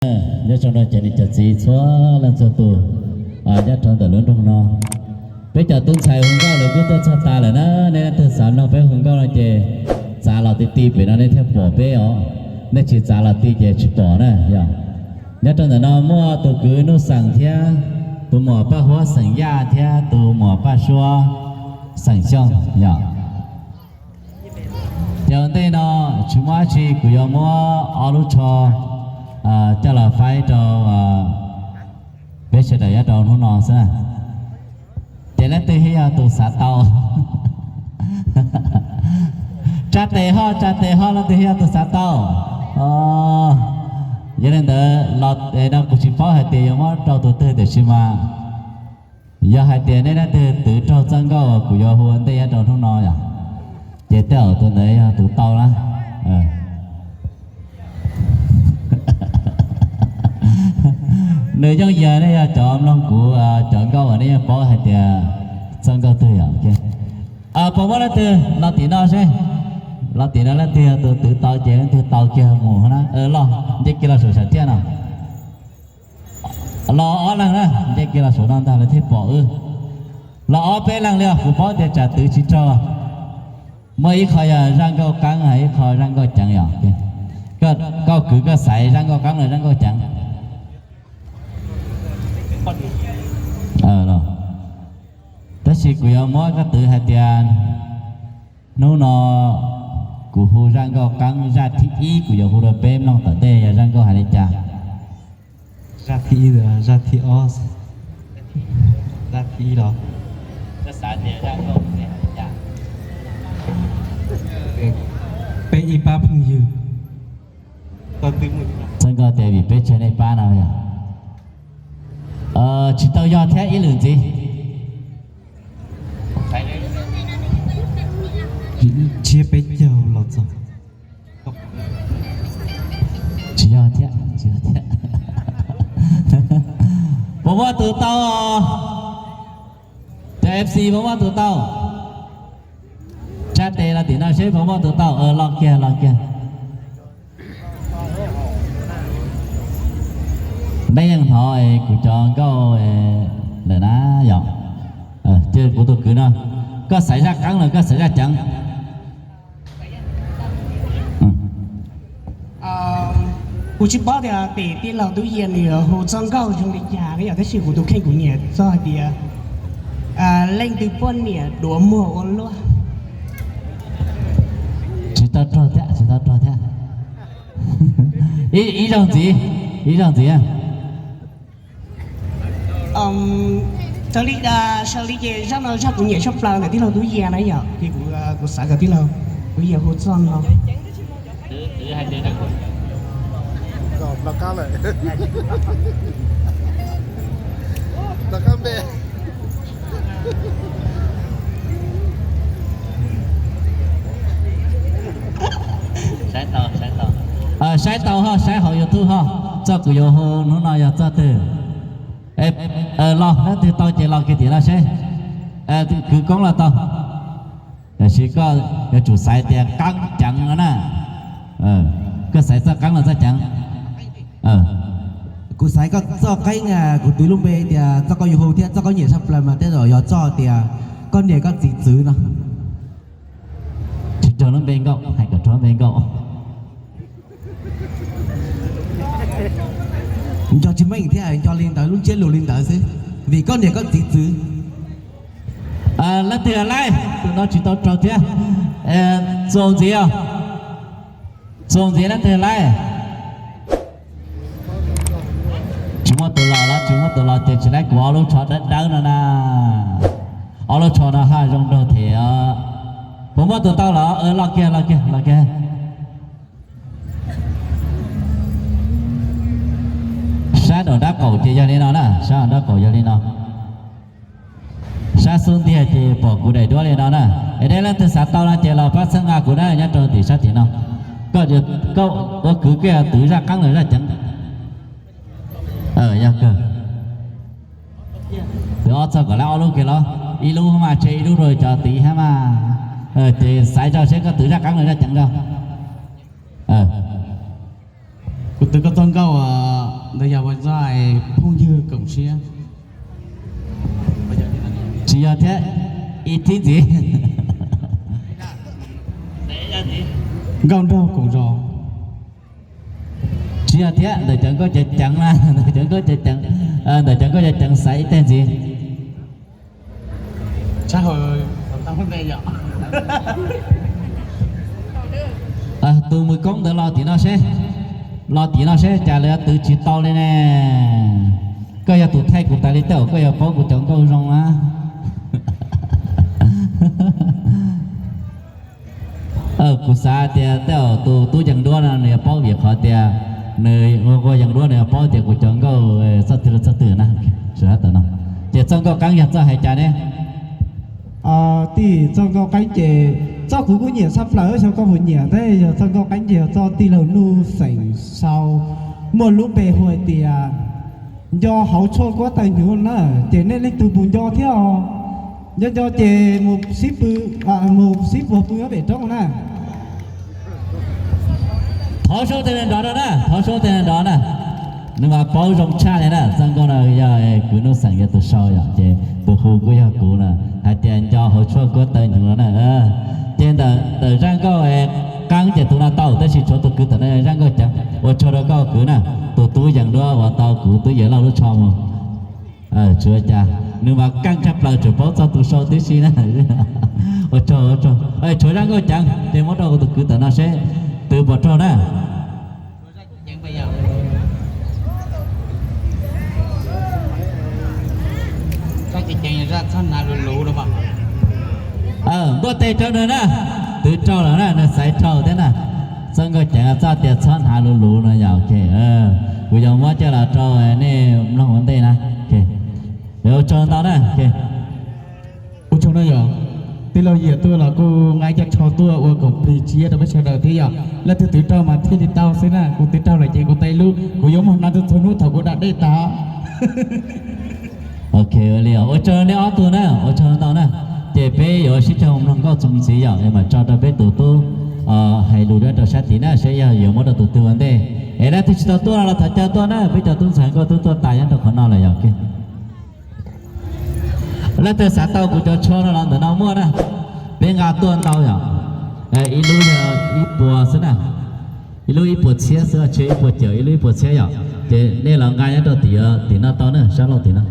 Nyob zoo rau cov niam cov txiv txhua leej txhua tus nyob rau ntawm lub nroog no. Peb cov tub ntxhais hu nkauj lawv kuj tuaj txog tas lawm na, nej leej twg xav mloog peb hu nkauj no ces txav los ti ti pem no nej thiaj pom peb os. Nej tsis txav los ti ces tsis pom na yom. Nyob rau ntawm no muaj tus kwv Nuj Xeem thiab tus muam Paj Huab xeem Yaj thiab tus muam Paj Suab xeem Xyooj yom. Ces ua ntej no tsis muaj dab tsi, kuv yuav muab ob lub tsho coj los faib rau peb sawv daws nyob rau hnub no xwb na. Ces leej twg thiaj yog tus xav tau? Tsa tes ho, tsa tes ho, leej twg thiaj yog tus xav tau? Yog li ntawd los no kuv tsis paub hais tias yuav muab rau tus twg tiam sis mas yog hais tias nej leej twg twv raug txoj nkauj kuv yuav hu ua ntej nyob rau hnub no yom, ces tej zaum tus ntawd yog tus tau na. Nws yooj yim, nej yog cov mloog kuv cov nkauj uas nej yeej paub hais tias txoj nkauj twg yom. Puas muaj leej twg los tim no seb, los tim no leej twg yog tus twv tau ces leej twg tau kiag mus na. Los nce kiag los saum sam thiaj no. Los ob leeg na, nce kiag los saum no ntag lawv thiaj pom wb. Los ob peb leeg li os, kuv paub tias tsam twv tsis raug. Muaj ib qho yog zaj nkauj qeeb, ib qho zaj nkauj ceev yom. Koj kwv koj xaiv zaj nkauj qeeb los zaj nkauj ceev? Tab sis kuv yuav muab koj twv hais tias hnub no kuv hu zaj nkauj qeeb zaj thib ib, kuv yuav hu rau peb mloog tom ntej yog zaj nkauj hais li cas. Zaj thib ib, zaj thib ob, zaj thib ib los. Peb ib pab phooj ywg. Txoj nkauj tias vim peb tseg nej pab no yog tsis tau yog thiab ib lwm ntxiv. Tshiab peb caug los txog. Tsis yog thiab, tsis yog thiab. Puas muaj tus tau? Cov F C puas muaj tus tau? Tsa tes los tim no seb puas muaj tus tau. Los kiag, los kiag. Peb yeej hnov kuv cov nkauj lawm na yom. Cia kuv tus kwv no, koj xaiv zaj qeeb los koj xaiv zaj ceev? Kuv tsis paub tias tim tij laug Tub Yias nws hu txoj nkauj zoo li cas na yom, tab sis kuv tus kheej kuv nyiam txoj hais tias leej twg poj niam duav muag ua luaj. Tsis tau raug thiab, tsis tau raug thiab. Ib zaug ntxiv, ib zaug ntxiv. Raws li, raws li ces zaj no zaj kuv nyiam tshaj plaws ntawm tij laug Tub Yias na yom, ces kuv, kuv xav kom tij laug Tub Yias hu txoj no. Saib tau ho, saib hauv YouTube ho, txoj kuv yuav hu hnub no yog txoj twg? Los leej twg tau ces los kiag tim no seb. Kwv Koob los tau. Tiam sis koj yuav tsum xaiv tias qeeb ceev no na. Koj xaiv txoj qeeb los txoj ceev? Kuv xaiv koj txoj qeeb, kuv twv lub npe tias txoj koj yuav hu thiab txoj koj nyiam tshaj plaws mas tej zaum yog txoj tias koj niam koj txiv txwv no. Tsis raug lub npe nkauj, hais kom raug lub npe nkauj. Nco tsis meej thiab, nco li ntawd, lub ntsiab lus li ntawd xwb, vim koj niam koj txiv txwv. Leej twg laib, tus no tsis tau raug thiab. Txuas ntxiv os. Txuas ntxiv leej twg laib. Tsis muaj tus los los, tsis muaj tus los ces tsis laib kuv ob lub tsho dawb dawb no na. Ob lub tsho no haj zoo nraug thiab. Puas muaj tus tau los? Los kiag, los kiag, los kiag. Sab nraum nraub qaum ces yog li no na, sab nraub qaum yog li no. Sab xub ntiag ces pom kuv daim duab li no na. Es dej leej twg xav tau no ces los pab txhawb nqa kuv na, nyob rau tim sab tim no. Koj, koj ua kwv koj twv zaj qeeb los zaj ceev? Yog kawg. Twv ob txog kom laib ob lub kiag los, ib lub mas tseg ib lub rau cov tid thiab mas. Ces xaiv tso seb koj twv zaj qeeb los zaj ceev tso. Kuv twv koj txoj nkauj ntawd yog ua zaj phooj ywg koom siab. Tsis yog thiab, ib thib ntxiv. Nkauj nraug koom zos. Tsis yog thiab, ntawm cov nkauj cov ceev na, ntawm cov nkauj cov ceev, ntawm cov nkauj cov ceev xaiv ib teg ntxiv. Tus mus koob ntawd los tim no seb, los tim no seb cas lawv yuav twv tsis tau li ne. Koj yog tus thaij kuv tas li tej zaum koj yuav paub kuv cov nkauj zoo na. Kuv xav tias tej zaum tus tub yees duab no nws yuav paub vim qhov tias nws ua yees duab nws yuav paub tias kuv cov nkauj txoj twg txoj twg na. Tawm no, ces txoj nkauj qeeb yog txoj hais cas ne? Tij, txoj nkauj qeeb ces txoj kuv kuj nyiam tshaj plaws xyov koj puas nyiam thiab, yog txoj nkauj qeeb ces yog txoj tij laug Nuj Xeem sau, muaj lub npe hu hais tias nco hauv tshuaj kuab taw hnyuv na, ces nej leej twg puas nco thiab os? Nco nco ces mus sib pw, mus sib puag pw nyob pem roob na. Thov sau tes nrov no na, thov sau tes nrov na. Nws mas paub zoo tshaj li na, txoj nkauj no yog kwv Nuj Xeem yog tus sau yom, ces tus hu kuj yog kuv na, hais tias nco hauv tshuaj kuab taw hnyuv no na. Ces ntawm zaj nkauj qeeb ces tus no tau, tab sis tshuav tus kwv tom no zaj nkauj ceev. Ua tsaug rau koj kwv na, tus tub yees duab uas tau kuv tub Yawm Lauj lub tsho mus. Tsis ua cas, nws mas keej tshaj plaws tseem paub txog tus sau tib si na. Ua tsaug, ua tsaug. Tshuav zaj nkauj ceev ces muab rau kuv tus kwv tom no seb twv puas raug na. Npuaj teg rau nws na, twv raug lawm na, nws xaiv raug thiab na. Txoj nkauj ceev txoj tias txhob hnav luv luv no yom. Kuv yuav muab coj los rau nej mloog ua ntej na. Ua tsaug ntau na. Ua tsaug na yom. Tij laug Yias tuaj los kuj nqa cov tsho tuaj ua koom plig tsiab rau peb sawv daws thiab yom. Leej twg twv raug mas thiaj li tau xwb na, kuv twv raug lawm ces kuv tau ib lub, kuv yuav muag no rau txhua hnub thaum kuv da dej tas. Ok, ua li os. Ua tsaug nej ob tug na, ua tsaug ntau na. Ces peb yuav sib cog mloog nkauj txuas ntxiv yom, es mam tso rau peb tus tub hais lus dab rau sab tid na, saib yog yuav muab rau tus twg ua ntej. Es leej twg tsis tau tuaj no los thov caw tuaj na, peb cov tub ntxhais nkauj twb tuaj tas nyob rau qhov no lawm yom. Leej twg xav tau kuv cov tsho no los ntawm no muaj na. Peb nqa tuaj ntau yom. Ib lub yog ib puas xwb na. Ib lub ib puas txhiab xwb, tsis ib puas caum, ib lub ib puas txhiab yom. Ces nej los nqa nyob rau tim, tim no tau na, sab laug tim no.